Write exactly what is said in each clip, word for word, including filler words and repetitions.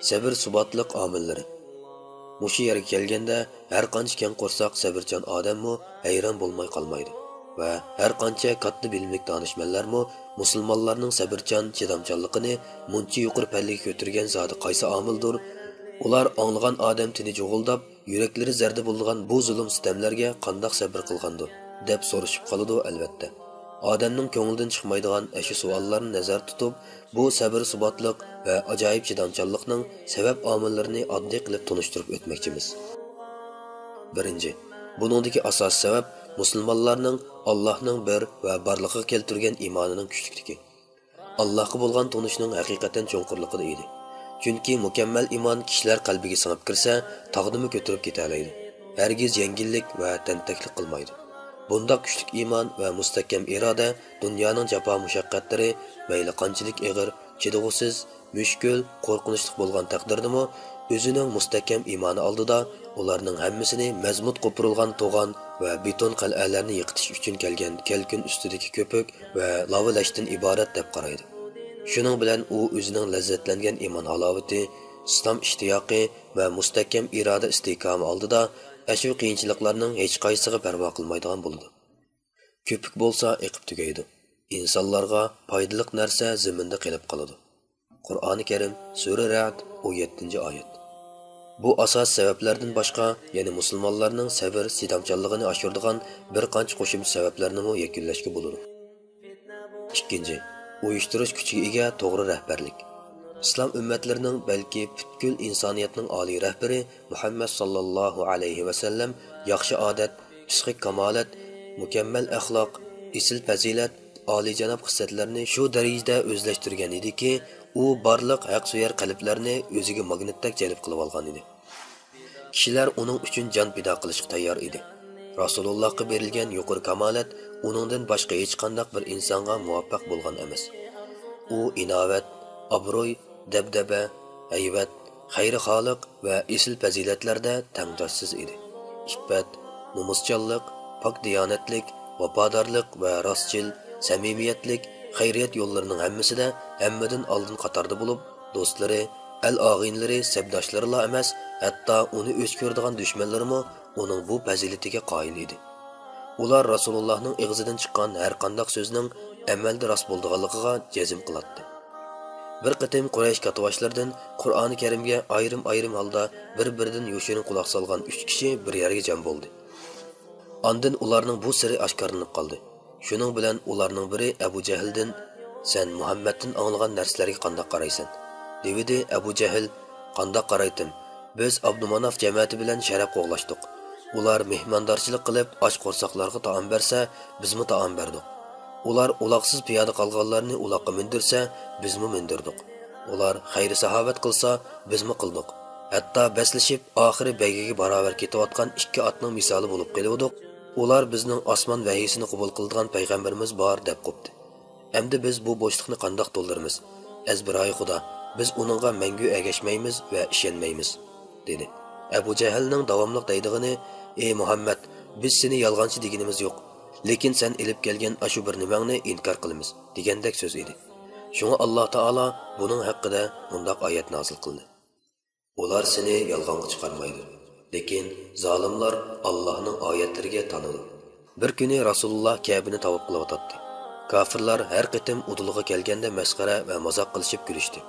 سەۋر-سۇباتلىق ئامىللىرى. مۇشۇ يەرگە كەلگەندە، ھەر قانچە كەڭ قورساق، سەۋرچان ئادەممۇ ھەيران بولماي قالمايدۇ ۋە ھەر قانچە كاتتا بىلىملىك دانىشمەنلەرمۇ مۇسۇلمانلارنىڭ سەۋرچان، چىدامچانلىقىنى مۇنچە يۇقىرى پەللىگە كۆتۈرگەن زادى قايسى ئامىلدۇر؟ ئۇلار ئاڭلىغان ئادەم تېنى جۇغۇلداپ، يۈرەكلىرى زەردە بولىدىغان بۇ زۇلۇم-سىتەملەرگە قانداق سەبرى قىلغاندۇ؟ دەپ سورىشىپ قالىدۇ، ئەلۋەتتە. ئادەمنىڭ كۆڭلىدىن چىقمايدىغان ئەشۇ سوئاللارنى نەزەردە تۇتۇپ، بۇ سەبر-سۇباتلىق ۋە ئاجايىپ چىدامچانلىقنىڭ سەۋەب ئامىللىرىنى ئاددىي قىلىپ تونۇشتۇرۇپ ئۆتمەكچىمىز. بىرىنچى، بۇنىڭدىكى ئاساسىي سەۋەب مۇسۇلمانلارنىڭ ئاللاھنىڭ بىر ۋە بارلىققا كەلتۈرگەن ئىمانىنىڭ كۈچلۈكلۈكى. ئاللاھقا بولغان تونۇشنىڭ ھەقىقەتەن چوڭقۇرلۇقىدا ئىدى. چۈنكى مۇكەممەل ئىمان كىشىلەر قەلبىگە سىڭىپ كىرسە، تاغنىمۇ كۆتۈرۈپ كېتەلەيدۇ. ھەرگىز يەڭگىللىك ۋە تەنتەكلىك قىلمايدۇ. بۇنداق كۈچلۈك ئىمان ۋە مۇستەھكەم ئىرادە دۇنيانىڭ جاپا-مۇشەققەتلىرى مەيلى قانچىلىك ئېغىر، چىدىغۇسىز، مۈشكۈل، قورقۇنچلۇق بولغان تەقدىردىمۇ، ئۆزىنىڭ مۇستەھكەم ئىمانى ئالدىدا ئۇلارنىڭ ھەممىسىنى مەزمۇت قوپۇرۇلغان توغان ۋە بېتون قەلئەلەرنى يىقىتىش ئۈچۈن كەلگەن كەلكۈن ئۈستىدىكى كۆپۈك ۋە لاۋا لەشتىن ئىبارەت دەپ قارايدۇ. شۇنىڭ بىلەن ئۇ ئۆزىنىڭ لەززەتلەنگەن ئىمان ھالاۋىتى، ئىسلام ئىشتىياقى ۋە مۇستەھكەم ئىرادە ئىستىھكامى ئالدىدا ئەشۇ قىيىنچىلىقلارنىڭ ھېچقايسىسىغا پەرۋا قىلمايدىغان بولىدۇ. كۆپۈك بولسا ئېقىپ تۈگەيدۇ. ئىنسانلارغا پايدىلىق نەرسە زېمىندا قېلىپ قالىدۇ. قۇرئانى كەرىم، سۈرە رەئد، ئون يەتتىنچى ئايەت. بۇ ئاساسىي سەۋەبلەردىن باشقا، يەنە مۇسۇلمانلارنىڭ سەۋر، چىدامچانلىقىنى ئاشۇرىدىغان بىر قانچە قوشۇمچە سەۋەبلەرنىمۇ يەكۈنلەشكە بولىدۇ. ئىككىنچى، ئۇيۇشتۇرۇش كۈچىگە ئىگە توغرا رەھبەرلىك. ئىسلام ئۈممەتلىرىنىڭ، بەلكى پۈتكۈل ئىنسانىيەتنىڭ ئالىي رەھبىرى مۇھەممەد ساللاللاھۇ ئەلەيھى ۋەسەللەم ياخشى ئادەت، پىسخىك كامالەت، مۇكەممەل ئەخلاق، ئېسىل پەزىلەت، ئالىيجاناب خىسلەتلەرنى شۇ دەرىجىدە ئۆزلەشتۈرگەن ئىدىكى، ئۇ بارلىق ھەقسۆيەر قەلبلەرنى ئۆزىگە ماگنىتتەك جەلپ قىلىۋالغان ئىدى. كىشىلەر ئۇنىڭ ئۈچۈن جان پىدا قىلىشقا تەييار ئىدى. رەسۇلۇللاھقا بېرىلگەن يۇقىرى كامالەت ئۇنىڭدىن باشقا ھېچقانداق بىر ئىنسانغا مۇۋەپپەق بولغان ئەمەس. ئۇ ئىناۋەت، ئابرۇي، دەبدەبە، ھەيۋەت، خەيرىخاھلىق ۋە ئېسىل پەزىلەتلەردە تەڭداشسىز ئىدى. ئىپپەت، نومۇسچانلىق، پاك دىيانەتلىك، ۋاپادارلىق ۋە راستچىل، سەمىمىيەتلىك، خەيرىيەت يوللىرىنىڭ ھەممىسىدە ھەممىدىن ئالدىن قاتاردا بولۇپ، دوستلىرى، ئەل-ئاغىنىلىرى، سەپداشلىرىلا ئەمەس، ھەتتا ئۇنى ئۆچ كۆرىدىغان دۈشمەنلىرىمۇ ئۇنىڭ بۇ پەزىلىتىگە قايىل ئىدى. ئۇلار رەسۇلۇللاھنىڭ ئېغىزىدىن چىققان ھەرقانداق سۆزنىڭ ئەمەلدە راست بولىدىغانلىقىغا جەزم قىلاتتى. بىر قېتىم قۇرەيش كاتتىباشلىرىدىن قۇرئانى كەرىمگە ئايرىم-ئايرىم ھالدا بىر-بىرىدىن يوشۇرۇن قۇلاق سالغان ئۈچ كىشى بىر يەرگە جەم بولدى. ئاندىن ئۇلارنىڭ بۇ سىرى ئاشكارىلىنىپ قالدى. شۇنىڭ بىلەن ئۇلارنىڭ بىرى ئەبۇ جەھىلدىن، «سەن مۇھەممەدتىن ئاڭلىغان نەرسىلەرگە قانداق قارايسەن؟» دېۋىدى. ئەبۇ جەھىل، «قانداق قارايتتىم؟ بىز ئابدۇماناف جەمەتى بىلەن شەرەپ قوغلاشتۇق. ئۇلار مېھماندارچىلىق قىلىپ، ئاچ قورساقلارغا تائام بەرسە، بىزمۇ تائام بەردۇق. ئۇلار ئۇلاقسىز پىيادە قالغانلارنى ئۇلاققا مىندۈرسە، بىزمۇ مىندۈردۇق. ئۇلار خەير-ساخاۋەت قىلسا، بىزمۇ قىلدۇق. ھەتتا بەسلىشىپ، ئاخىرى بەيگىگە باراۋەر كېتىۋاتقان ئىككى ئاتنىڭ مىسالى بولۇپ قېلىۋىدۇق. ئۇلار بىزنىڭ ئاسمان ۋەھىيسىنى قوبۇل قىلىدىغان پەيغەمبىرىمىز بار دەپ قوپتى. ئەمدى بىز بۇ بوشلۇقنى قانداق تولدۇرىمىز؟ ئەزبىرايى خۇدا، بىز ئۇنىڭغا مەڭگۈ ئەگەشمەيمىز ۋە ئىشەنمەيمىز» دېدى. ئەبۇ جەھىلنىڭ داۋاملىق دەيدىغىنى، «ئى مۇھەممەد، بىز سېنى يالغانچى دېگىنىمىز يوق، لېكىن سەن ئېلىپ كەلگەن ئاشۇ بىر نېمەڭنى ئىنكار قىلىمىز» دېگەندەك سۆز ئىدى. شۇڭا ئاللا تائالا بۇنىڭ ھەققىدە مۇنداق ئايەت نازىل قىلدى: «ئۇلار سېنى يالغانغا چىقارمايدۇ، لېكىن زالىملار ئاللاھنىڭ ئايەتلىرىگە تانىدۇ.» بىر كۈنى رەسۇلۇللا كەبىنى تاۋاپ قىلىۋاتاتتى. كافىرلار ھەر قېتىم ئۇدۇلىغا كەلگەندە مەسخىرە ۋە مازاق قىلىشىپ كۈلۈشتى.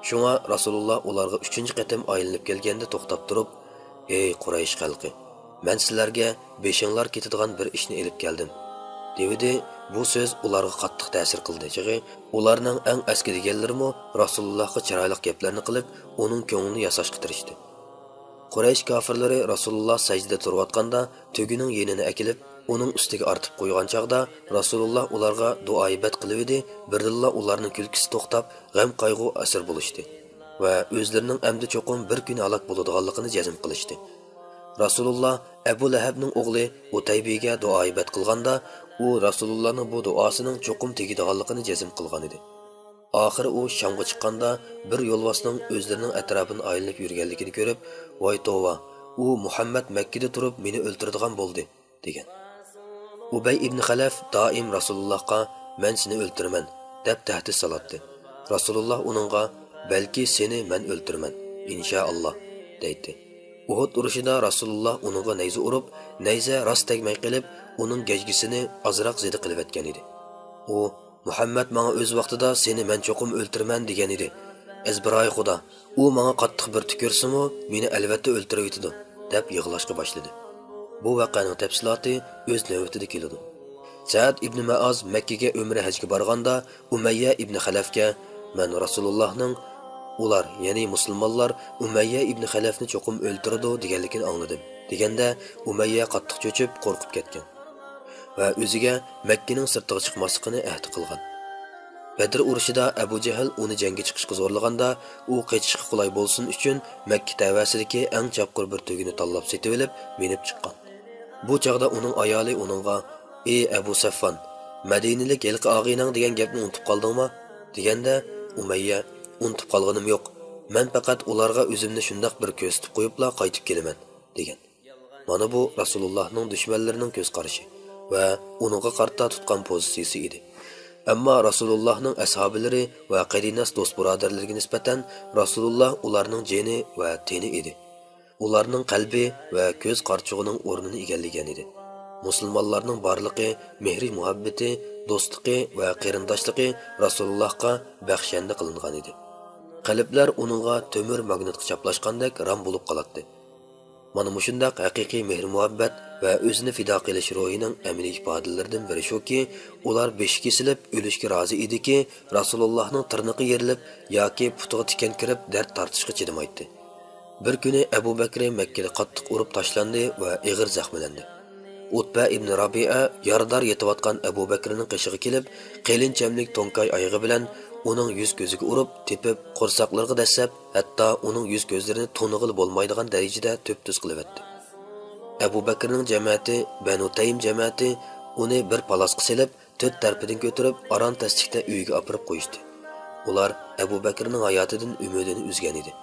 شۇڭا رەسۇلۇللا ئۇلارغا ئۈچىنچى قېتىم ئايلىنىپ كەلگەندە توختاپ تۇرۇپ، «ئەي قۇرەيش خەلقى! مەن سىلەرگە بېشىڭلار كېتىدىغان بىر ئىشنى ئېلىپ كەلدىم» دېۋىدى. بۇ سۆز ئۇلارغا قاتتىق تەسىر قىلدى. چېغى ئۇلارنىڭ ئەڭ ئەسكى دېگەنلىرىمۇ رەسۇلۇللاھقا چىرايلىق گەپلەرنى قىلىپ، ئۇنىڭ كۆڭلىنى ياساشقا تىرىشتى. قۇرەيش كافىرلىرى رەسۇلۇللا سەجدىدە تۇرۇۋاتقاندا، تۆگىنىڭ يېنىنى ئەكېلىپ، ئۇنىڭ ئۈستىگە ئارتىپ قويغان چاغدا، رەسۇلۇللا ئۇلارغا دۇئايىبەت قىلىۋىدى، بىردىنلا ئۇلارنىڭ كۈلكىسى توختاپ، غەم-قايغۇ ئەسىر بولۇشتى ۋە ئۆزلىرىنىڭ ئەمدى چوقۇم بىر كۈنى ھالاك بولىدىغانلىقىنى جەزم قىلىشتى. رەسۇلۇللا ئەبۇ لەھەبنىڭ ئوغلى ئۇتەيبىگە دۇئايىبەت قىلغاندا، ئۇ رەسۇلۇللانىڭ بۇ دۇئاسىنىڭ چوقۇم تېگىدىغانلىقىنى جەزم قىلغانىدى. ئاخىرى ئۇ شامغا چىققاندا، بىر يولۋاسنىڭ ئۆزلىرىنىڭ ئەتراپىنى ئايلىنىپ يۈرگەنلىكىنى كۆرۈپ، «ۋاي توۋا، ئۇ مۇھەممەد مەككىدە تۇرۇپ مېنى ئۆلتۈرىدىغان بولدى» دېگەن. ئۇبەي ئىبن خەلەف دائىم رەسۇلۇللاھقا «مەن سېنى ئۆلتۈرىمەن» دەپ تەھدىت سالاتتى. رەسۇلۇللاھ ئۇنىڭغا «بەلكى سېنى مەن ئۆلتۈرىمەن، ئىنشائاللا، دەيتتى. ئۇھۇد ئۇرۇشىدا رەسۇلۇللا ئۇنىڭغا نەيزە ئۇرۇپ، نەيزە راست تەگمەي قېلىپ، ئۇنىڭ گەجگىسىنى ئازراق زېدە قىلىۋەتكەن ئىدى. ئۇ، مۇھەممەد ماڭا ئۆز ۋاقتىدا سېنى مەن چوقۇم ئۆلتۈرىمەن دېگەن ئىدى. ئەزبىراي خۇدا، ئۇ ماڭا قاتتىق بىر تۈكۈرسىمۇ، مېنى ئەلۋەتتە ئۆلتۈرۈۋېتىدۇ، دەپ يىغلاشقا باشلىدى. بۇ ۋەقەنىڭ تەپسىلاتى ئۆز نۆۋىتىدە كېلىدۇ. سەئەد ئىبنى مەئاز مەككىگە ئۆمرە ھەجگە بارغاندا، ئۇمەييە ئىبنى خەلەفكە، مەن رەسۇلۇللانىڭ، ئۇلار، يەنى مۇسۇلمانلار ئۇمەييە ئىبنى خەلەفنى چوقۇم ئۆلتۈرىدۇ دېگەنلىكىنى ئاڭلىدىم، دېگەندە، ئۇمەييە قاتتىق چۆچۈپ، قورقۇپ كەتكەن ۋە ئۆزىگە مەككىنىڭ سىرتىغا چىقماسلىقىنى ئەھدى قىلغان. بەدر ئۇرۇشىدا ئەبۇ جەھىل ئۇنى جەڭگە چىقىشقا زورلىغاندا، ئۇ قېچىشقا قولاي بولسۇن ئۈچۈن، مەككە تەۋەسىدىكى ئەڭ چاپقۇر بىر تۆگىنى تاللاپ سېتىۋېلىپ، مىنىپ چىققان. بۇ چاغدا ئۇنىڭ ئايالى ئۇنىڭغا، ئى ئەبۇ سەفۋان، مەدىنىلىك ھېلىقى ئاغىنەڭ دېگەن گەپنى ئۇنتۇپ قالدىڭمۇ؟ دېگەندە، ئۇمەييە، ئۇنتۇپ قالغىنىم يوق، مەن پەقەت ئۇلارغا ئۆزۈمنى شۇنداق بىر كۆرسىتىپ قويۇپلا قايتىپ كېلىمەن، دېگەن. مانا بۇ رەسۇلۇللاھنىڭ دۈشمەنلىرىنىڭ كۆز قارىشى ۋە ئۇنىڭغا قارىتا تۇتقان پوزىتسىيىسى ئىدى. ئەمما رەسۇلۇللاھنىڭ ئەسھابىلىرى ۋە قېرىنداش دوست بۇرادەرلىرىگە نىسبەتەن رەسۇلۇللاھ ئۇلارنىڭ جېنى ۋە تېنى ئىدى. ئۇلارنىڭ قەلبى ۋە كۆز قارىچۇقىنىڭ ئورنىنى ئىگىلىگەن ئىدى. مۇسۇلمانلارنىڭ بارلىقى، مېھرى مۇھەببىتى، دوستلۇقى ۋە قېرىنداشلىقى رەسۇلۇللاھقا بەخشەندە قىلىنغان ئىدى. قەلبلەر ئۇنىڭغا تۆمۈر ماگنىتقا چاپلاشقاندەك رام بولۇپ قالاتتى. مانا مۇشۇنداق ھەقىقىي مېھرى مۇھەببەت ۋە ئۆزىنى پىدا قىلىش روھىنىڭ ئەمەلىي ئىپادىلىرىدىن بىرى شۇكى، ئۇلار بېشى كېسىلىپ ئۆلۈشكە رازى ئىدىكى، رەسۇلۇللاھنىڭ تىرنىقى يېرىلىپ ياكى پۇتىغا تىكەن كىرىپ دەرد تارتىشقا چىدىمايتتى. بىر كۈنى ئەبۇ بەكرى مەككىدە قاتتىق ئۇرۇپ تاشلاندى ۋە ئېغىر زەخىملەندى. ئۇتبە ئىبنى رابىئە يارىدار يېتىۋاتقان ئەبۇ بەكرىنىڭ قېشىغا كېلىپ، قېلىن چەملىك توڭكاي ئايىغى بىلەن ئۇنىڭ يۈز كۆزىگە ئۇرۇپ، تېپىپ، قورساقلىرىغا دەسسەپ، ھەتتا ئۇنىڭ يۈز كۆزلىرىنى تونۇغىلى بولمايدىغان دەرىجىدە تۈپتۈز قىلىۋەتتى. ئەبۇ بەكرىنىڭ جەمەتى، بەنۇ تەيىم جەمەتى ئۇنى بىر پالاسقا سېلىپ، تۆت تەرىپىدىن كۆتۈرۈپ، ئاران تەسلىكتە ئۆيىگە ئاپىرىپ قويۇشتى. ئۇلار ئەبۇ بەكرىنىڭ ھاياتىدىن ئۈمىدىنى ئۈزگەن ئىدى.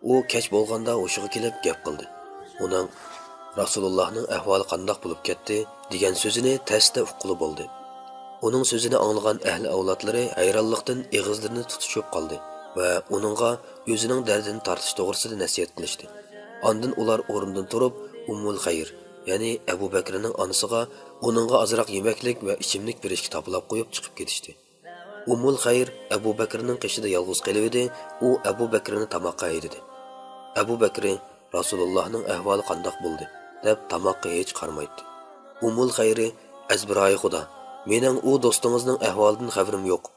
ئۇ كەچ بولغاندا ھوشىغا كېلىپ گەپ قىلدى. ئۇنىڭ، رەسۇلۇللاھنىڭ ئەھۋالى قانداق بولۇپ كەتتى؟ دېگەن سۆزىنى تەستە ئۇققىلى بولدى. ئۇنىڭ سۆزىنى ئاڭلىغان ئەھلى ئەۋلادلىرى ھەيرانلىقتىن ئېغىزلىرىنى تۇتۇشۇپ قالدى ۋە ئۇنىڭغا ئۆزىنىڭ دەردىنى تارتىش توغرىسىدا نەسىھەت قىلىشتى. ئاندىن ئۇلار ئورنىدىن تۇرۇپ، ئۇممۇل خەير، يەنى ئەبۇ بەكرىنىڭ ئانىسىغا ئۇنىڭغا ئازراق يېمەكلىك ۋە ئىچىملىك بېرىشكە تاپىلاپ قويۇپ چىقىپ كېتىشتى. ئۇممۇل خەير ئەبۇ بەكرىنىڭ قېشىدا يالغۇز قېلىۋىدى، ئۇ ئەبۇ بەكرىنى تاماققا ھەيدىدى. ئەبۇ بەكرى، رەسۇلۇللاھنىڭ ئەھۋالى قانداق بولدى؟ دەپ تاماققا ھېچ قارىمايتتى. ئۇممۇل خەيرى، ئەزبىرايى خۇدا، مېنىڭ ئۇ دوستىڭىزنىڭ ئەھۋالىدىن خەۋىرىم يوق،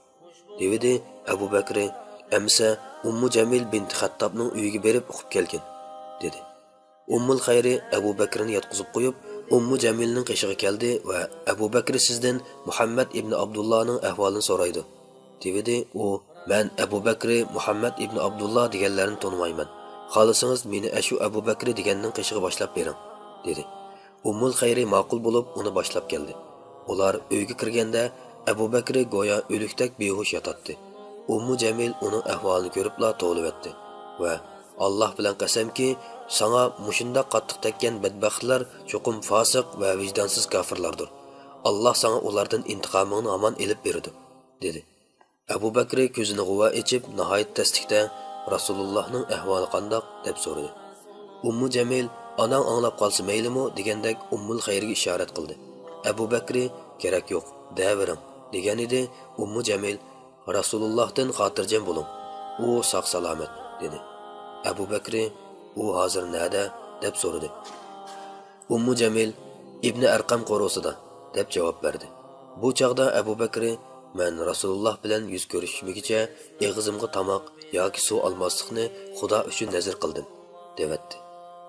دېۋىدى. ئەبۇ بەكرى، ئەمىسە ئۇممۇ جەمىل بىنتى خەتتابنىڭ ئۆيىگە بېرىپ ئۇقۇپ كەلگىن، دېدى. ئۇممۇل خەيرى ئەبۇ بەكرىنى ياتقۇزۇپ قويۇپ، ئۇممۇ جەمىلنىڭ قېشىغا كەلدى ۋە ئەبۇ بەكرى سىزدىن مۇھەممەد ئىبنى ئابدۇللانىڭ ئەھۋالىنى سورايدۇ، دېۋىدى. ئۇ، مەن ئەبۇ بەكرى، مۇھەممەد ئىبنى ئابدۇللا دېگەنلەرنى تونۇمايمەن. خالىسىڭىز مېنى ئەشۇ ئەبۇ بەكرى دېگەننىڭ قېشىغا باشلاپ بېرىڭ، دېدى. ئۇممۇل خەيرى ماقۇل بولۇپ ئۇنى باشلاپ كەلدى. ئۇلار ئۆيگە كىرگەندە، ئەبۇ بەكرى گويا ئۆلۈكتەك بىھوش ياتاتتى. ئۇممۇ جەمىل ئۇنىڭ ئەھۋالىنى كۆرۈپلا توۋلىۋەتتى ۋە، ئاللاھ بىلەن قەسەمكى، ساڭا مۇشۇنداق قاتتىق تەگكەن بەدبەختلەر چوقۇم فاسىق ۋە ۋىجدانسىز كاپىرلاردۇر. ئاللاھ ساڭا ئۇلاردىن ئىنتىقامىڭنى ھامان ئېلىپ بېرىدۇ، دېدى. ئەبۇ بەكرى كۆزىنى غۇۋا ئېچىپ، ناھايىتى تەسلىكتە، رەسۇلۇللاھنىڭ ئەھۋالى قانداق؟ دەپ سورىدى. ئۇممۇ جەمىل، ئاناڭ ئاڭلاپ قالسا مەيلىمۇ؟ دېگەندەك ئۇممۇل خەيرگە ئىشارەت قىلدى. ئەبۇ بەكرى، كېرەك يوق، دەۋېرىڭ، دېگەنىدى. ئۇممۇ جەمىل، رەسۇلۇللاھتىن خاتىرجەم بولۇڭ، ئۇ ساق-سالامەت، دېدى. ئەبۇ بەكرى، ئۇ ھازىر نەدە؟ دەپ سورىدى. ئۇممۇ جەمىل، ئىبنى ئەرقەم قورۇسىدا، دەپ جاۋاب بەردى. بۇ چاغدا ئەبۇ بەكرى، مەن رەسۇلۇللاھ بىلەن يۈز كۆرۈشمىگىچە ئېغىزىمغا تاماق ياكى سۇ ئالماسلىقنى خۇدا ئۈچۈن نەزىر قىلدىم، دەۋەتتى.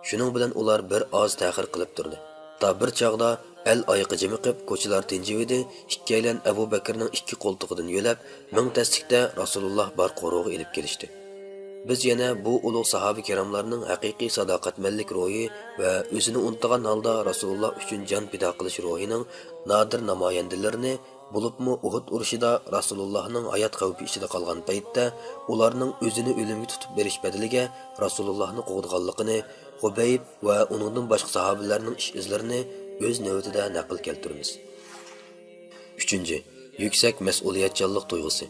شۇنىڭ بىلەن ئۇلار بىر ئاز تەخىر قىلىپ تۇردى. تا بىر چاغدا ئەل ئايىقى جىمىقىپ، كوچىلار تىنجىۋىدى، ئىككىيلەن ئەبۇ بەكرىنىڭ ئىككى قولتۇقىدىن يۆلەپ، مىڭ تەسلىكتە رەسۇلۇللاھ بار قورۇغا ئېلىپ كېلىشتى. بىز يەنە بۇ ئۇلۇغ ساھابە كىراملارنىڭ ھەقىقىي ساداقەتمەنلىك روھى ۋە ئۆزىنى ئۇنتۇغان ھالدا رەسۇلۇللاھ ئۈچۈن جان پىدا قىلىش روھىنىڭ نادىر نامايەندىلىرىنى، بولۇپمۇ ئۇھۇد ئۇرۇشىدا رەسۇلۇللاھنىڭ ھايات خەۋپى ئىچىدە قالغان پەيتتە ئۇلارنىڭ ئۆزىنى ئۆلۈمگە تۇتۇپ بېرىش بەدىلىگە رەسۇلۇللاھنى قوغدىغانلىقىنى، خۇبەيب ۋە ئۇنىڭدىن باشقا ساھابىلەرنىڭ ئىش ئىزلىرىنى ئۆز نۆۋىتىدە نەقىل كەلتۈرىمىز. ئۈچىنچى، يۈكسەك مەسئۇلىيەتچانلىق تۇيغۇسى.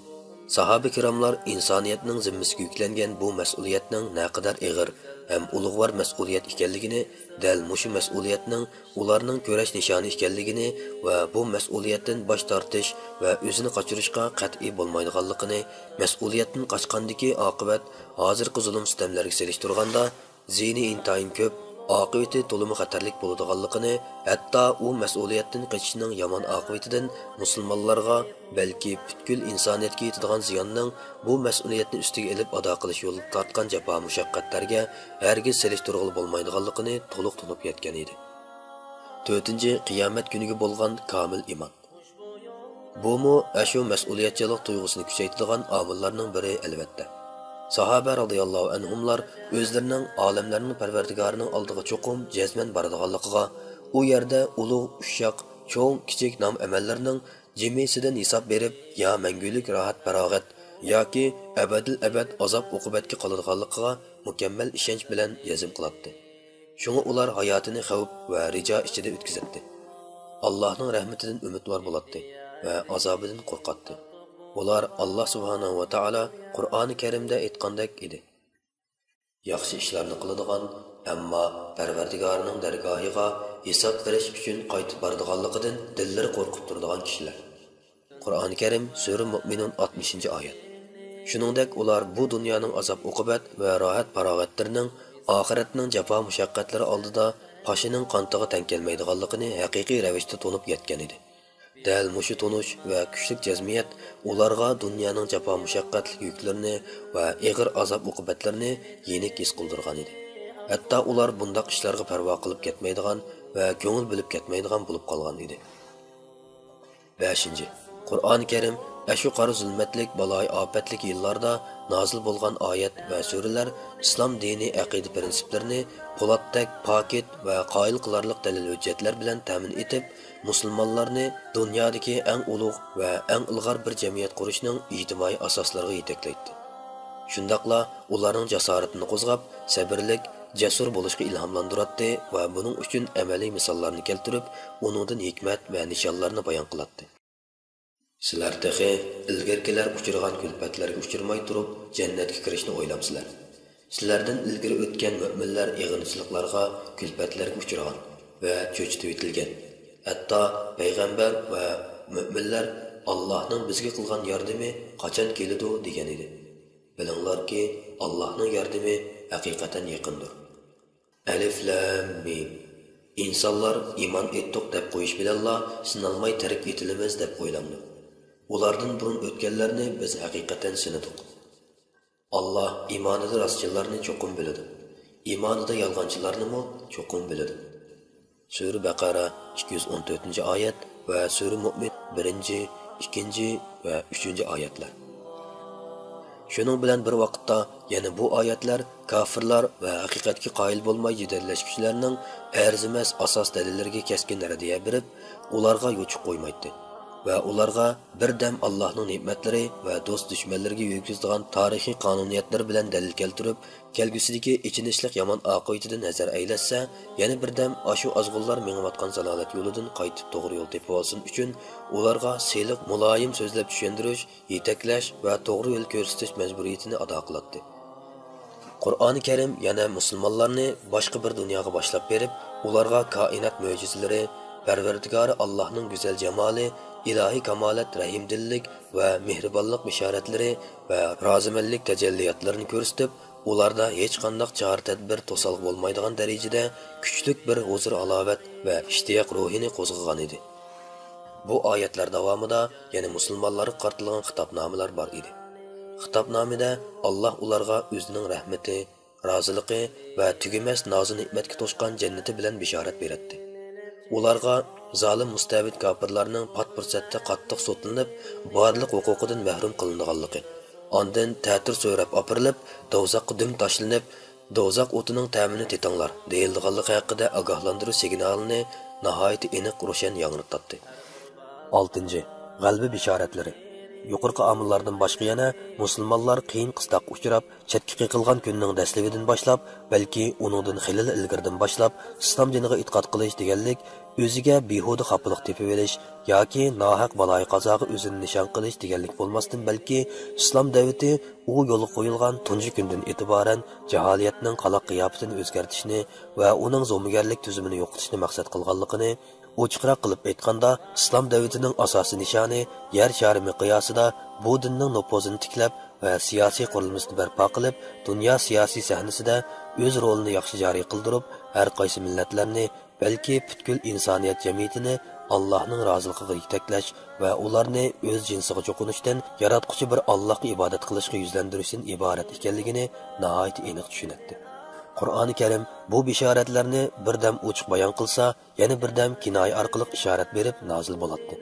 ساھابە كىراملار ئىنسانىيەتنىڭ زىممىسىگە يۈكلەنگەن بۇ مەسئۇلىيەتنىڭ نەقەدەر ئېغىر ھەم ئۇلۇغۋار مەسئۇلىيەت ئىكەنلىكىنى، دەل مۇشۇ مەسئۇلىيەتنىڭ ئۇلارنىڭ كۈرەش نىشانى ئىكەنلىكىنى ۋە بۇ مەسئۇلىيەتتىن باش تارتىش ۋە ئۆزىنى قاچۇرۇشقا قەتئىي بولمايدىغانلىقىنى، مەسئۇلىيەتتىن قاچقاندىكى ئاقىۋەت ھازىرقى زۇلۇم-سىتەملەرگە سېلىشتۇرغاندا، زىيىنى ئىنتايىن كۆپ، ئاقىۋىتى تولىمۇ خەتەرلىك بولىدىغانلىقىنى، ھەتتا ئۇ مەسئۇلىيەتتىن قېچىشنىڭ يامان ئاقىۋىتىدىن مۇسۇلمانلارغا، بەلكى پۈتكۈل ئىنسانىيەتكە يېتىدىغان زىياننىڭ بۇ مەسئۇلىيەتنى ئۈستىگە ئېلىپ ئادا قىلىش يولىدا تارتقان جاپا-مۇشەققەتلەرگە ھەرگىز سېلىشتۇرغىلى بولمايدىغانلىقىنى تولۇق تونۇپ يەتكەن ئىدى. تۆتىنچى، قىيامەت كۈنىگە بولغان كامىل ئىمان. بۇمۇ ئاشۇ مەسئۇلىيەتچانلىق تۇيغۇسىنى كۈچەيتىدىغان ئامىللارنىڭ بىرى، ئەلۋەتتە. ساھابە رازىياللاھۇ ئەنھۇملار ئۆزلىرىنىڭ ئالەملەرنىڭ پەرۋەردىگارىنىڭ ئالدىغا چوقۇم جەزمەن بارىدىغانلىقىغا، ئۇ يەردە ئۇلۇغ، ئۇششاق، چوڭ، كىچىك نام-ئەمەللىرىنىڭ جىمىسىدىن ھېساب بېرىپ، يا مەڭگۈلۈك راھەت-پاراغەت ياكى ئەبەدىل ئەبەد ئازاب-ئوقۇبەتكە قالىدىغانلىقىغا مۇكەممەل ئىشەنچ بىلەن جەزم قىلاتتى. شۇڭا ئۇلار ھاياتىنى خەۋپ ۋە رىجا ئىچىدە ئۆتكۈزەتتى. ئاللاھنىڭ رەھمىتىدىن ئۈمىدۋار بولاتتى ۋە ئازابىدىن قورقاتتى. ئۇلار ئاللاھ سۇبھانەھۇ ۋە تائالا قۇرئانى كەرىمدە ئېيتقاندەك ئىدى. ياخشى ئىشلارنى قىلىدىغان، ئەمما پەرۋەردىگارىنىڭ دەرگاھىغا ھېساب بېرىش ئۈچۈن قايتىپ بارىدىغانلىقىدىن دىللىرى قورقۇپ تۇرىدىغان كىشىلەر. قۇرئانى كەرىم، سۈرە مۇئمىنۇن، ئاتمىشىنچى ئايەت. شۇنىڭدەك ئۇلار بۇ دۇنيانىڭ ئازاب-ئوقۇبەت ۋە راھەت-پاراغەتلىرىنىڭ ئاخىرەتنىڭ جاپا-مۇشەققەتلىرى ئالدىدا پاشىنىڭ قانتىغا تەڭ كەلمەيدىغانلىقىنى ھەقىقىي رەۋىشتە تونۇپ يەتكەن ئىدى. دەل مۇشۇ تونۇش ۋە كۈچلۈك جەزمىيەت ئۇلارغا دۇنيانىڭ جاپا-مۇشەققەتلىك يۈكلىرىنى ۋە ئېغىر ئازاب-ئوقۇبەتلىرىنى يېنىك ھېس قىلدۇرغان ئىدى. ھەتتا ئۇلار بۇنداق ئىشلارغا پەرۋا قىلىپ كەتمەيدىغان ۋە كۆڭۈل بۆلۈپ كەتمەيدىغان بولۇپ قالغان ئىدى. بەشىنچى، قۇرئانى كەرىم ئاشۇ قارا زۇلمەتلىك، بالايىئاپەتلىك يىللاردا نازىل بولغان ئايەت ۋە سۈرىلەر ئىسلام دىنىي ئەقىدە پىرىنسىپلىرىنى پولاتتەك پاكىت ۋە قايىل قىلارلىق دەلىل-ھۆججەتلەر بىلەن تەمىن ئېتىپ، مۇسۇلمانلارنى دۇنيادىكى ئەڭ ئۇلۇغ ۋە ئەڭ ئىلغار بىر جەمئىيەت قۇرۇشنىڭ ئىجتىمائىي ئاساسلىرىغا يېتەكلەيتتى. شۇنداقلا ئۇلارنىڭ جاسارىتىنى قوزغاپ، سەبرلىك، جەسۇر بولۇشقا ئىلھاملاندۇراتتى ۋە بۇنىڭ ئۈچۈن ئەمەلىي مىساللارنى كەلتۈرۈپ، ئۇنىڭدىن ھېكمەت ۋە نىشانلارنى بايان قىلاتتى. سىلەر تېخى ئىلگىرىكىلەر ئۇچرىغان كۈلپەتلەرگە ئۇچرىماي تۇرۇپ، جەننەتكە كىرىشنى ئويلامسىلەر؟ سىلەردىن ئىلگىرى ئۆتكەن مۆمىنلەر ئېغىنچىلىقلارغا، كۈلپەتلەرگە ئۇچرىغان ۋە چۆچۈتۈۋېتىلگەن. ھەتتا پەيغەمبەر ۋە مۆمىنلەر، «ئاللاھنىڭ بىزگە قىلغان ياردىمى قاچان كېلىدۇ؟» دېگەن ئىدى. بىلىڭلاركى، ئاللاھنىڭ ياردىمى ھەقىقەتەن يېقىندۇر. ئەلىف لام مىم. ئىنسانلار ئىمان ئېيتتۇق دەپ قويۇش بىلەنلا سىنالماي تەرك ئېتىلىمىز دەپ ئويلاڭلار. ئۇلاردىن بۇرۇن ئۆتكەنلەرنى بىز ھەقىقەتەن سىنىدۇق. ئاللاھ ئىمانىدا راستچىللارنى چوقۇم بىلىدۇ. ئىمانىدا يالغانچىلارنىمۇ چوقۇم بىلىدۇ. سۈرە بەقەرە، ئىككى يۈز ئون تۆتىنچى ئايەت ۋە سۈرە مۇئمىن، بىرىنچى، ئىككىنچى ۋە ئۈچىنچى ئايەتلەر. شۇنىڭ بىلەن بىر ۋاقىتتا، يەنە بۇ ئايەتلەر كاپىرلار ۋە ھەقىقەتكە قايىل بولماي جېدەللەشكۈچىلەرنىڭ ئەرزىمەس ئاساس دەلىللىرىگە كەسكىن رەددىيە بېرىپ، ئۇلارغا يوچۇق قويمايتتى ۋە ئۇلارغا بىردەم ئاللاھنىڭ نېمەتلىرى ۋە دوست-دۈشمەنلىرىگە يۈرگۈزىدىغان تارىخىي قانۇنىيەتلىرى بىلەن دەلىل كەلتۈرۈپ، كەلگۈسىدىكى ئېچىنىشلىق يامان ئاقىۋىتىدىن ھەزەر ئەيلەتسە، يەنە بىردەم ئاشۇ ئازغۇنلار مېڭىۋاتقان زالالەت يولىدىن قايتىپ توغرا يول تېپىۋالسۇن ئۈچۈن، ئۇلارغا سىلىق، مۇلايىم سۆزلەپ چۈشەندۈرۈش، يېتەكلەش ۋە توغرا يول كۆرسىتىش مەجبۇرىيىتىنى ئادا قىلاتتى. قۇرئانى كەرىم يەنە مۇسۇلمانلارنى باشقا بىر دۇنياغا باشلاپ بېرىپ، ئۇلارغا كائىنات مۆجىزىلىرى، پەرۋەردىگارى ئاللاھنىڭ گۈزەل جامالى، ئىلاھىي كامالەت، رەھىمدىللىك ۋە مېھرىبانلىق بېشارەتلىرى ۋە رازىمەنلىك تەجەللىياتلىرىنى كۆرسىتىپ، ئۇلاردا ھېچقانداق چارە-تەدبىر توسالغۇ بولمايدىغان دەرىجىدە كۈچلۈك بىر ھۇزۇر-ھالاۋەت ۋە ئىشتىياق روھىنى قوزغىغان ئىدى. بۇ ئايەتلەر داۋامىدا يەنە مۇسۇلمانلارغا قارىتىلغان خىتابنامىلەر بار ئىدى. خىتابنامىدە ئاللاھ ئۇلارغا ئۆزىنىڭ رەھمىتى، رازىلىقى ۋە تۈگىمەس نازۇ-نېمەتكە توشقان جەننىتى بىلەن بېشارەت بېرەتتى. ئۇلارغا زالىم مۇستەبىت كاپىرلارنىڭ پات پۇرسەتتە قاتتىق سوتلىنىپ، بارلىق ھوقۇقىدىن مەھرۇم قىلىنىدىغانلىقى، ئاندىن تەتۈر سۆرەپ ئاپىرىلىپ، دوزاخقا دۈم تاشلىنىپ، «دوزاخ ئوتىنىڭ تەمىنى تېتىڭلار» دېيىلىدىغانلىقى ھەققىدە ئاگاھلاندۇرۇش سىگنالىنى ناھايىتى ئېنىق، روشەن ياڭرىتاتتى. ئالتىنچى، غەلىبە بېشارەتلىرى. يۇقىرىقى ئامىللاردىن باشقا يەنە مۇسۇلمانلار قىيىن قىستاققا ئۇچراپ، چەتكە قېقىلغان كۈننىڭ دەسلىۋىدىن باشلاپ، بەلكى ئۇنىڭدىن خېلىلا ئىلگىرىدىن باشلاپ، ئىسلام دىنىغا ئېتىقاد قىلىش دېگەنلىك ئۆزىگە بىھۇدە خاپىلىق تېپىۋېلىش ياكى ناھەق بالايىقازاغا ئۆزىنى نىشان قىلىش دېگەنلىك بولماستىن، بەلكى ئىسلام دەۋىتى ئۇ يولغا قويۇلغان تۇنجى كۈندىن ئېتىبارەن جاھالىيەتنىڭ قالاق قىياپىتىنى ئۆزگەرتىشنى ۋە ئۇنىڭ زومىگەرلىك تۈزۈمىنى يوقىتىشنى مەقسەت قىلغانلىقىنى، ئوچۇقراق قىلىپ ئېيتقاندا، ئىسلام دەۋىتىنىڭ ئاساسىي نىشانى يەر شارى مىقياسىدا بۇ دىننىڭ نوپۇزىنى تىكلەپ ۋە سىياسىي قۇرۇلمىسىنى بەرپا قىلىپ، دۇنيا سىياسىي سەھنىسىدە ئۆز رولىنى ياخشى جارى قىلدۇرۇپ، ھەر قايسى مىللەتلەرنى، بەلكى پۈتكۈل ئىنسانىيەت جەمئىيىتىنى ئاللاھنىڭ رازىلىقىغا يېتەكلەش ۋە ئۇلارنى ئۆز جىنسىغا چوقۇنۇشتىن، ياراتقۇچى بىر ئاللاھقا ئىبادەت قىلىشقا يۈزلەندۈرۈشتىن ئىبارەت ئىكەنلىكىنى ناھايىتى ئېنىق چۈشىنەتتى. قۇرئانى كەرىم بۇ بېشارەتلەرنى بىردەم ئوچۇق بايان قىلسا، يەنە بىردەم كىنايە ئارقىلىق ئىشارەت بېرىپ نازىل بولاتتى.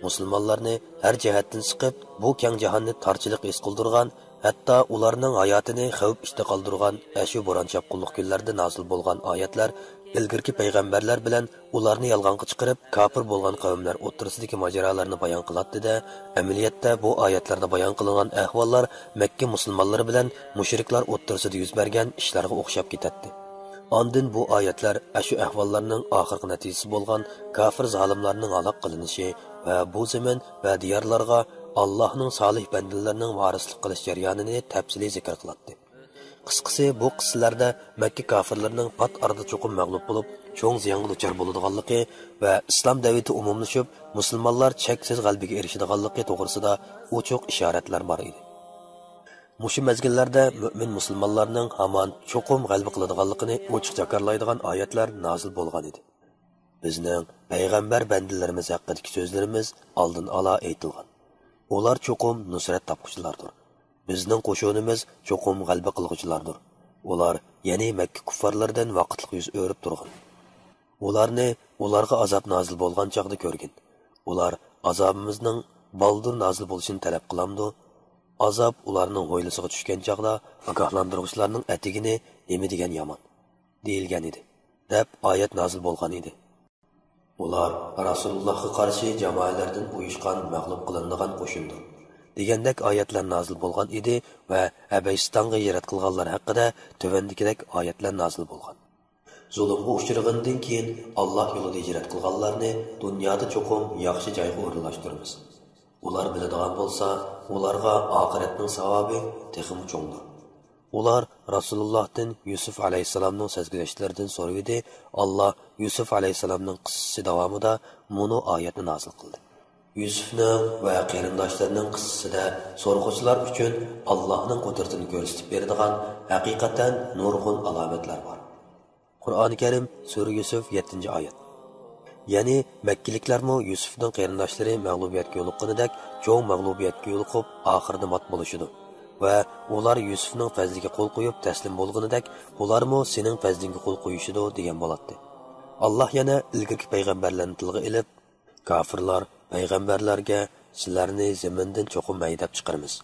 مۇسۇلمانلارنى ھەر جەھەتتىن سىقىپ، بۇ كەڭ جاھاننى تارچىلىق ھېس قىلدۇرغان، ھەتتا ئۇلارنىڭ ھاياتىنى خەۋپ ئىچىدە قالدۇرغان ئەشۇ بوران-چاپقۇنلۇق كۈنلەردە نازىل بولغان ئايەتلەر ئىلگىرىكى پەيغەمبەرلەر بىلەن ئۇلارنى يالغانغا چىقىرىپ، كاپىر بولغان قەۋملەر ئوتتۇرىسىدىكى ماجىرالارنى بايان قىلاتتى-دە، ئەمەلىيەتتە بۇ ئايەتلەردە بايان قىلىنغان ئەھۋاللار مەككە مۇسۇلمانلىرى بىلەن مۇشرىكلار ئوتتۇرىسىدا يۈز بەرگەن ئىشلارغا ئوخشاپ كېتەتتى. ئاندىن بۇ ئايەتلەر ئەشۇ ئەھۋاللارنىڭ ئاخىرقى نەتىجىسى بولغان كاپىر زالىملارنىڭ ھالاك قىلىنىشى ۋە بۇ زېمىن ۋە دىيارلارغا ئاللاھنىڭ سالىھ بەندىلىرىنىڭ ۋارىسلىق قىلىش جەريانىنى تەپسىلىي زىكىر قىلاتتى. قىسقىسى، بۇ قىسسىلەردە مەككە كاپىرلىرىنىڭ پات ئارىدا چوقۇم مەغلۇپ بولۇپ، چوڭ زىيانغا دۇچار بولىدىغانلىقى ۋە ئىسلام دەۋىتى ئومۇملىشىپ، مۇسۇلمانلار چەكسىز غەلىبىگە ئېرىشىدىغانلىقى توغرىسىدا ئوچۇق ئىشارەتلەر بار ئىدى. مۇشۇ مەزگىللەردە مۆمىن مۇسۇلمانلارنىڭ ھامان چوقۇم غەلىبە قىلىدىغانلىقىنى ئوچۇق جاكارلايدىغان ئايەتلەر نازىل بولغان ئىدى. بىزنىڭ پەيغەمبەر بەندىلىرىمىز ھەققىدىكى سۆزلىرىمىز ئالدىن ئالا ئېيتىلغان. ئۇلار چوقۇم نۇسرەت تاپقۇچىلاردۇر. بىزنىڭ قوشۇنىمىز چوقۇم غەلىبە قىلغۇچىلاردۇر. ئۇلار، يەنى مەككە كۇففارلىرىدىن ۋاقىتلىق يۈز ئۆرۈپ تۇرغان. ئۇلارنى ئۇلارغا ئازاب نازىل بولغان چاغدا كۆرگىن. ئۇلار ئازابىمىزنىڭ بالدۇر نازىل بولۇشىنى تەلەپ قىلامدۇ؟ ئازاب ئۇلارنىڭ ھويلىسىغا چۈشكەن چاغدا ئاگاھلاندۇرغۇچىلارنىڭ ئەتىگىنى نېمە دېگەن يامان، دېيىلگەن ئىدى، دەپ ئايەت نازىل بولغان ئىدى. ئۇلار رەسۇلۇللاھقا قارشى جامائەلەردىن ئۇيۇشقان مەغلۇپ قىلىنىدىغان قوشۇندۇر، دېگەندەك ئايەتلەر نازىل بولغان ئىدى ۋە ھەبەشىستانغا ھىجرەت قىلغانلار ھەققىدە تۆۋەندىكىدەك ئايەتلەر نازىل بولغان. زۇلۇمغا ئۇچرىغىنىدىن كېيىن، ئاللاھ يولىدا ھىجرەت قىلغانلارنى دۇنيادا چوقۇم ياخشى جايغا ئورۇنلاشتۇرىمىز. ئۇلار بىلىدىغان بولسا، ئۇلارغا ئاخىرەتنىڭ ساۋابى تېخىمۇ چوڭدۇر. ئۇلار رەسۇلۇللاھتىن يۈسۈف ئەلەيھىسسالامنىڭ سەرگۈزەشتلىرىدىن سورىۋىدى، ئاللاھ يۈسۈف ئەلەيھىسسالامنىڭ قىسسىسى داۋامىدا مۇنۇ ئايەتنى نازىل قىلدى. يۈسۈفنىڭ ۋە قېرىنداشلىرىنىڭ قىسسىسىدە سورىغۇچىلار ئۈچۈن ئاللاھنىڭ قۇدرىتىنى كۆرسىتىپ بېرىدىغان ھەقىقەتەن نۇرغۇن ئالامەتلەر بار. قۇرئانى كەرىم، سۈرە يۈسۈف، يەتتىنچى ئايەت. يەنى مەككىلىكلەرمۇ يۈسۈفنىڭ قېرىنداشلىرى مەغلۇبىيەتكە يولۇققىنىدەك چوڭ مەغلۇبىيەتكە يولۇقۇپ، ئاخىرىدا مات بولۇشىدۇ ۋە ئۇلار يۈسۈفنىڭ پەزلىگە قول قويۇپ تەسلىم بولغىنىدەك، بۇلارمۇ سېنىڭ پەزلىڭگە قول قويۇشىدۇ، دېگەن بولاتتى. ئاللاھ يەنە ئىلگىرىكى پەيغەمبەرلەرنى تىلغا ئېلىپ، كاپىرلار پەيغەمبەرلەرگە، سىلەرنى زېمىندىن چوقۇم ھەيدەپ چىقىرىمىز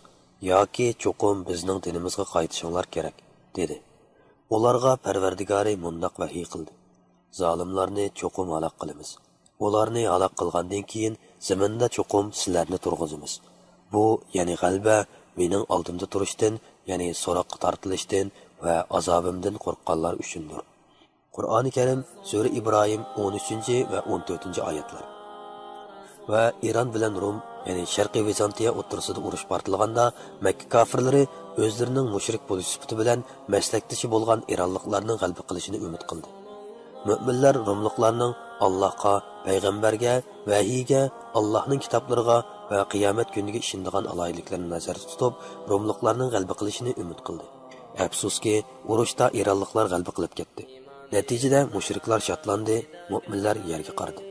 ياكى چوقۇم بىزنىڭ دىنىمىزغا قايتىشىڭلار كېرەك، دېدى. ئۇلارغا پەرۋەردىگارى مۇنداق ۋەھىي قىلدى: زالىملارنى چوقۇم ھالاك قىلىمىز. ئۇلارنى ھالاك قىلغاندىن كېيىن، زېمىندا چوقۇم سىلەرنى تۇرغۇزىمىز. بۇ، يەنى غەلىبە، مېنىڭ ئالدىمدا تۇرۇشتىن، يەنى سوراققا تارتىلىشتىن ۋە ئازابىمدىن قورققانلار ئۈچۈندۇر. قۇرئانى كەرىم، سۈرە ئىبراھىم، ئون ئۈچىنچى ۋە ئون تۆتىنچى ئايەتلەر. ۋە ئىران بىلەن روم، يەنى شەرقىي ۋىزانتىيە ئوتتۇرىسىدا ئۇرۇش پارتلىغاندا، مەككە كاپىرلىرى ئۆزلىرىنىڭ مۇشرىك بولۇش سۈپىتى بىلەن مەسلەكدىشى بولغان ئىرانلىقلارنىڭ غەلىبە قىلىشىنى ئۈمىد قىلدى. مۆمىنلەر روملۇقلارنىڭ ئاللاھقا، پەيغەمبەرگە، ۋەھىيگە، ئاللاھنىڭ كىتابلىرىغا ۋە قىيامەت كۈنىگە ئىشىنىدىغان ئالاھىدىلىكلىرىنى نەزەردە تۇتۇپ، روملۇقلارنىڭ غەلىبە قىلىشىنى ئۈمىد قىلدى. ئەپسۇسكى، ئۇرۇشتا ئىرانلىقلار غەلىبە قىلىپ كەتتى. نەتىجىدە مۇشرىكلار شادلاندى، مۆمىنلەر يەرگە قارىدى.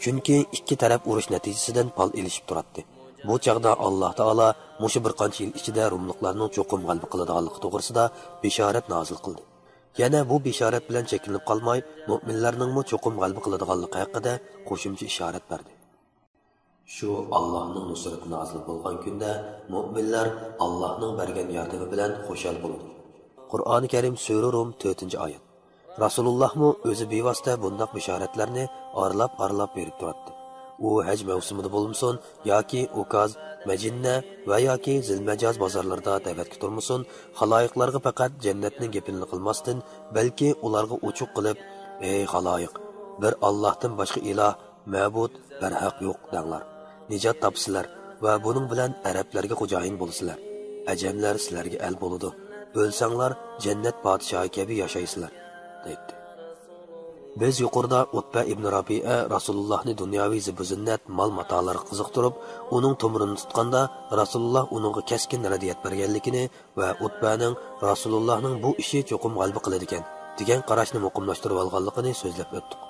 چۈنكى ئىككى تەرەپ ئۇرۇش نەتىجىسىدىن پال ئېلىشىپ تۇراتتى. بۇ چاغدا ئاللاھ تائالا مۇشۇ بىر قانچە يىل ئىچىدە روملۇقلارنىڭ چوقۇم غەلىبە قىلىدىغانلىقى توغرىسىدا بېشارەت نازىل قىلدى. يەنە بۇ بېشارەت بىلەن چەكلىنىپ قالماي، مۆمىنلەرنىڭمۇ چوقۇم غەلىبە قىلىدىغانلىقى ھەققىدە قوشۇمچە ئىشارەت بەردى. شۇ ئاللاھنىڭ نۇسرىتى نازىل بولغان كۈندە مۆمىنلەر ئاللاھنىڭ بەرگەن ياردىمى بىلەن خۇشال بولىدۇ. قۇرئانى كەرىم، سۈرە رۇم، تۆتىنچى ئايەت. رەسۇلۇللاھمۇ ئۆزى بىۋاسىتە بۇنداق بېشارەتلەرنى ئارىلاپ-ئارىلاپ بېرىپ تۇراتتى. ئۇ ھەج مەۋسۇمىدا بولمىسۇن ياكى ئۇكاز، مەجىننە ۋە ياكى زىلمەجاز بازارلىرىدا دەۋەتكە تۇرمىسۇن، خالايىقلارغا پەقەت جەننەتنىڭ گېپىنىلا قىلماستىن، بەلكى ئۇلارغا ئوچۇق قىلىپ، ئەي خالايىق، بىر ئاللاھتىن باشقا ئىلاھ، مەبۇد، بەرھەق يوق دەڭلار. نىجات تاپىسىلەر ۋە بۇنىڭ بىلەن ئەرەبلەرگە خوجايىن بولىسىلەر. ئەجەملەر سىلەرگە ئەل بولىدۇ. ئۆلسەڭلار جەننەت پادىشاھى كەبى ياشايسىلەر، دەيتتى. بىز يۇقىرىدا ئۇتبە ئىبن رابىئە رەسۇلۇللاھنى دۇنياۋى زىبۇ-زىننەت، مال-ماتالارغا قىزىقتۇرۇپ، ئۇنىڭ تومۇرىنى تۇتقاندا، رەسۇلۇللاھ ئۇنىڭغا كەسكىن رەددىيەت بەرگەنلىكىنى ۋە ئۇتبەنىڭ رەسۇلۇللاھنىڭ بۇ ئىشى چوقۇم غەلىبە قىلىدىكەن، دېگەن قاراشنى مۇقىملاشتۇرۇۋالغانلىقىنى سۆزلەپ ئۆتتۇق.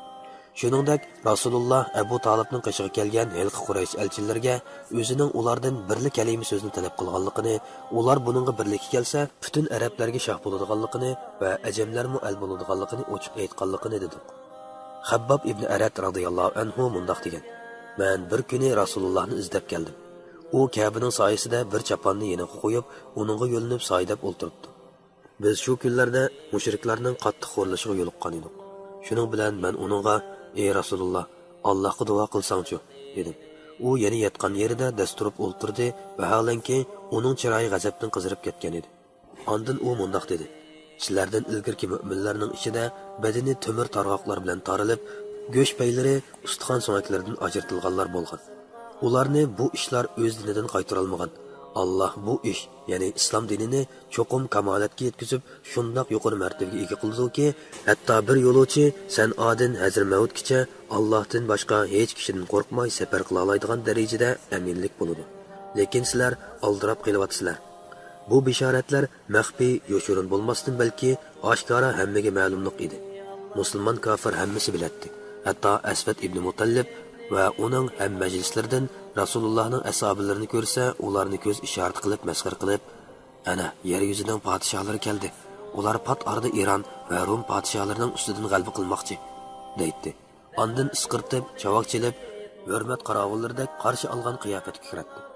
شۇنىڭدەك، رەسۇلۇللاھ ئەبۇ تالىپنىڭ قېشىغا كەلگەن ھېلىقى قۇرەيش ئەلچىلىرىگە ئۆزىنىڭ ئۇلاردىن بىرلا كەلىمە سۆزنى تەلەپ قىلغانلىقىنى، ئۇلار بۇنىڭغا بىرلىككە كەلسە، پۈتۈن ئەرەبلەرگە شاھ بولىدىغانلىقىنى ۋە ئەجەملەرمۇ ئەل بولىدىغانلىقىنى ئوچۇق ئېيتقانلىقىنى دېدۇق. خەبباب ئىبنى ئەرەت رەزىياللاھۇ ئەنھۇ مۇنداق دېگەن: مەن بىر كۈنى رەسۇلۇللاھنى ئىزدەپ كەلدىم. ئۇ كەبىنىڭ سايىسىدە بىر چاپاننى يېنىغا قويۇپ، ئۇنىڭغا يۆلىنىپ سايىدەپ ئولتۇرۇپتۇ. بىز شۇ كۈنلەردە مۇشرىكلارنىڭ قاتتىق خورلىشىغا يولۇققان ئىدۇق. شۇنىڭ بىلەن مەن ئۇنىڭغا: ئەي رەسۇلۇللاھ، ئاللاھقا دۇئا قىلساڭچۇ؟ دېدىم. ئۇ يەنە ياتقان يېرىدە دەس تۇرۇپ ئولتۇردى، ۋاھالەنكى، ئۇنىڭ چىرايى غەزەپتىن قىزىرىپ كەتكەن ئىدى. ئاندىن ئۇ مۇنداق دېدى: سىلەردىن ئىلگىرىكى مۆمىنلەرنىڭ ئىچىدە بەدىنى تۆمۈر تارغاقلار بىلەن تارىلىپ، گۆش پەيلىرى ئۇستىخان سۆڭەكلىرىدىن ئاجرىتىلغانلار بولغان. ئۇلارنى بۇ ئىشلار ئۆز دىنىدىن قايتۇرالمىغان. ئاللاھ بۇ ئىش، يەنى ئىسلام دىنىنى چوقۇم كامالەتكە يەتكۈزۈپ، شۇنداق يۇقىرى مەرتىۋىگە ئىگە قىلىدۇكى، ھەتتا بىر يولۇچى سەنئادىن ھەزرىمەۋتكىچە ئاللاھتىن باشقا ھېچ كىشىدىن قورقماي سەپەر قىلالايدىغان دەرىجىدە ئەمىنلىك بولىدۇ. لېكىن سىلەر ئالدىراپ قېلىۋاتىسىلەر. بۇ بېشارەتلەر مەخپىي، يوشۇرۇن بولماستىن، بەلكى ئاشكارا ھەممىگە مەلۇملۇق ئىدى. مۇسۇلمان كاپىر ھەممىسى بىلەتتى. ھەتتا ئەسۋەد ئىبنى مۇتەللىپ ۋە ئۇنىڭ ھەم مەجلىسلىرىدىن رەسۇلۇللاھنىڭ ئەسھابىلىرىنى كۆرسە، ئۇلارنى كۆز ئىشارىتى قىلىپ مەسخىرە قىلىپ، ئەنە، يەر يۈزىنىڭ پادىشاھلىرى كەلدى. ئۇلار پات ئارىدا ئىران ۋە روم پادىشاھلىرىنىڭ ئۈستىدىن غەلىبە قىلماقچى، دەيتتى. ئاندىن ئىسقىرتىپ، چاۋاك چېلىپ، ھۆرمەت قاراۋۇللىرىدەك قارشى ئالغان قىياپەتكە كىرەتتى.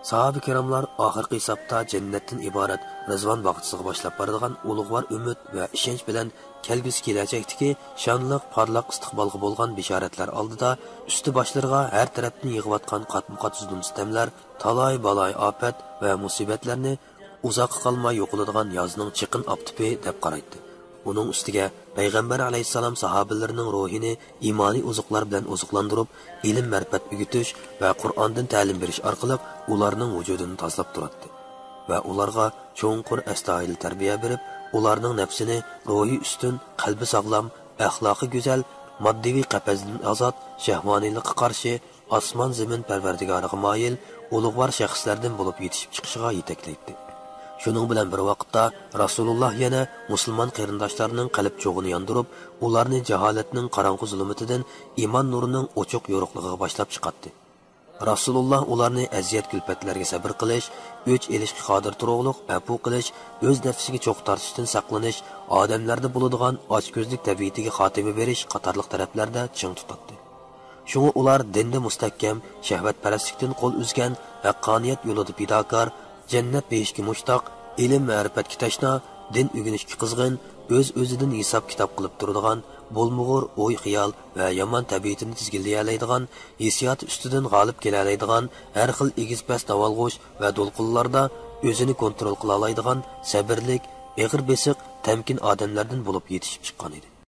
ساھابە كىراملار ئاخىرقى ھېسابتا جەننەتتىن ئىبارەت رىزۋان باغچىسىغا باشلاپ بارىدىغان ئۇلۇغۋار ئۈمىد ۋە ئىشەنچ بىلەن كەلگۈسى كېلەچەكتىكى شانلىق، پارلاق ئىستىقبالغا بولغان بېشارەتلەر ئالدىدا ئۈستى باشلىرىغا ھەر تەرەپتىن يېغىۋاتقان قاتمۇقات زۇلۇم-سىتەملەر، تالاي-بالاي ئاپەت ۋە مۇسىبەتلەرنى ئۇزاققا قالماي يوقىلىدىغان يازنىڭ چېقىن ئاپتىپى دەپ قارايتتى. ئۇنىڭ ئۈستىگە پەيغەمبەر ئەلەيھىسسالام ساھابىلىرىنىڭ روھىنى ئىمانىي ئوزۇقلار بىلەن ئوزۇقلاندۇرۇپ، ئىلىم-مەرىپەت ئۆگىتىش ۋە قۇرئاندىن تەلىم بېرىش ئارقىلىق ئۇلارنىڭ ۋۇجۇدىنى تازىلاپ تۇراتتى. ۋە ئۇلارغا چوڭقۇر ئەستايىدىل تەربىيە بېرىپ، ئۇلارنىڭ نەپسىنى روھى ئۈستۈن، قەلبى ساغلام، ئەخلاقى گۈزەل، ماددىۋى قەپەسدىن ئازاد، شەھۋانىيلىققا قارشى، ئاسمان-زېمىن پەرۋەردىگارىغا مايىل ئۇلۇغۋار شەخسلەردىن بولۇپ يېتىشىپ چىقىشىغا يېتەكلەيتتى. شۇنىڭ بىلەن بىر ۋاقىتتا، رەسۇلۇللاھ يەنە مۇسۇلمان قېرىنداشلارنىڭ قەلب چوغىنى ياندۇرۇپ، ئۇلارنى جاھالەتنىڭ قاراڭغۇ زۇلۇمىتىدىن ئىمان نۇرىنىڭ ئوچۇق يورۇقلۇقىغا باشلاپ چىقاتتى. رەسۇلۇللاھ ئۇلارنى ئەزىيەت-كۈلپەتلەرگە سەبرى قىلىش، ئۆچ ئېلىشقا قادىر تۇرۇقلۇق ئەپۇ قىلىش، ئۆز نەپسىگە چوق تارتىشتىن ساقلىنىش، ئادەملەردە بولىدىغان ئاچكۆزلۈك تەبىئىتىگە خاتىمە بېرىش قاتارلىق تەرەپلەردە چىڭ تۇتاتتى. شۇڭا ئۇلار دىندا مۇستەھكەم، شەھۋەتپەرەسلىكتىن قول ئۈزگەن، ھەققانىيەت يولىدا پىداكار، جەننەت بېھىشكە مۇشتاق، ئىلىم-مەرىپەتكە تەشنا، دىن ئۆگىنىشكە قىزغىن، ئۆز-ئۆزىدىن ھېساب-كىتاب قىلىپ تۇرىدىغان، بولمىغۇر ئوي-خىيال ۋە يامان تەبىئىتىنى تىزگىنلىيەلەيدىغان، ھېسسىياتى ئۈستىدىن غالىب كېلەلەيدىغان، ھەر خىل ئېگىز-پەس داۋالغۇش ۋە دولقۇنلاردا ئۆزىنى كونترول قىلالايدىغان، سەبىرلىك، ئېغىر بېسىق، تەمكىن ئادەملەردىن بولۇپ يېتىشىپ چىققان ئىدى.